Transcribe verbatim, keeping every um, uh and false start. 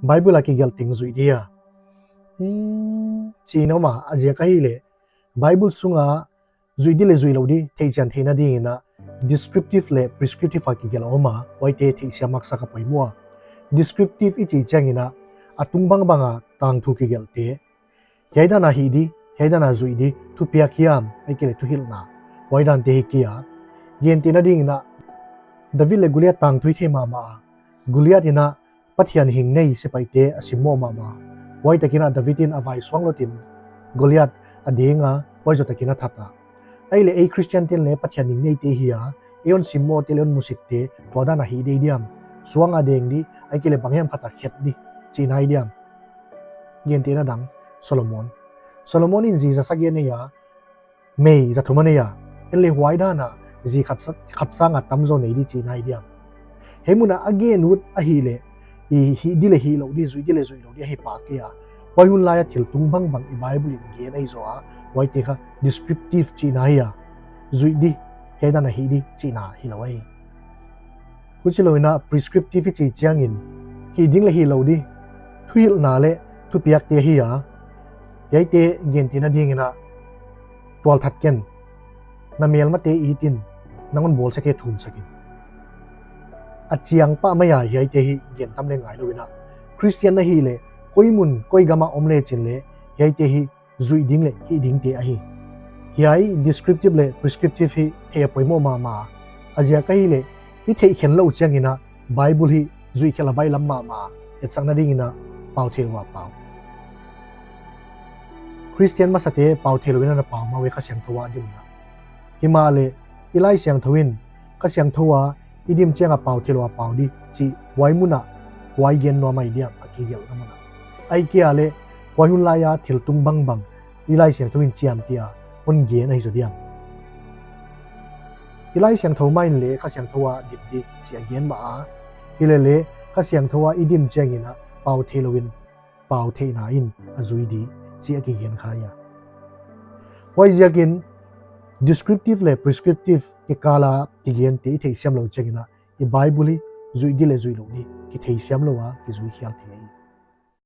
Bible a kigelh teng zuih di a, hmm, chi in om a, a ziak ahihleh Bible sunga zuih di leh zuihlouh di theihchian theihna dingin a descriptive leh prescriptive a kigelh a om a, huaite theihsiam mahmah ka poimoh a. Descriptive i chih chiangin a, a tung bangbang a tangthu kigelhte, hiai dan a hih di, hiai dan a zuih di, thupiak hiam, ahihkeileh thuhilhna, huai dante hi kei a. Gentehna dingin a, David leh Goliath tangthu i thei mahmah a, Goliath in a Pathian hing nei sepaihte a simmoh mahmah. Huai takin a David in a vai suang louin Goliath a deng a, huai zoh takin a that a. Ahihleh ei Christian te'n leng Pathian hing neite hi a, ei hon simmohte leh hon musitte tua dan a hih di diam? Suang a deng di, ahihkeileh banghiam khat a khet di, chihna hi diam? Gentehna dang, Solomon. Solomon in zi za sagih a nei a, mei za thum a nei a, en leh huai dan a zi khat sa-, khat sang a tamzaw nei di chihna hi diam? Hiai mun a a gen ut ahihleh, i hih di leh hihlouh di, zuih di leh zuihlouh di ahi pah kei a. Huai hun lai a thil tung bangbang i Bible in gen ahi zaw a, huaite kha descriptive chihna hi a. Zuih di, hiai dan a hih di chihna hilou ahi. Huchilouin a prescriptive i chih chiangin, hih ding leh hihlouh di, thuhilhna leh thupiakte hi a. Hiaite gentehna dingin a, tualthat ken, na melmate it in, nang hon bawlsiate thumsak in. A chiang pah mai a hiaite hi gen tam leh ngailou in a, Christian na hih leh, koi mun koi gam a om lechin leng, hiaite hi zuih ding leh hih dingte ahi. Hiai descriptive leh prescriptive hi theih a poimoh mahmah a. A ziak ahihleh, i theih khen louh chiangin a Bible hi zuih khelh a baihlam mahmah a, etsakna dingin a pau theilou a pau. Christian masate pau theilou in a na pau mah uh Kha Siangthou a dim in a. Himahleh, i Laisiangthou in, Kha Siangthou a i dim chiang a pau theilou a pau di chih huai mun a huai gen nuam ahi diam, a kigelhna mun a? Ahihkeileh, huai hun lai a thil tung bangbang i Laisiangthou in chiamteh a hon gen ahi zaw diam? I Laisiangthou mah in leng Kha Siangthou a dim di chih a gen mah a, hileleh Kha Siangthou a i dim chiangin a pau theilou in, pau theihna in a zui di chih a kigen kha a. Huaiziakin, descriptive leh prescriptive kikal a kigente i theihsiam louh chiangin a, i Bible hi zuih di leh zuihlouh di kitheisiam lou a, kizui khial thei.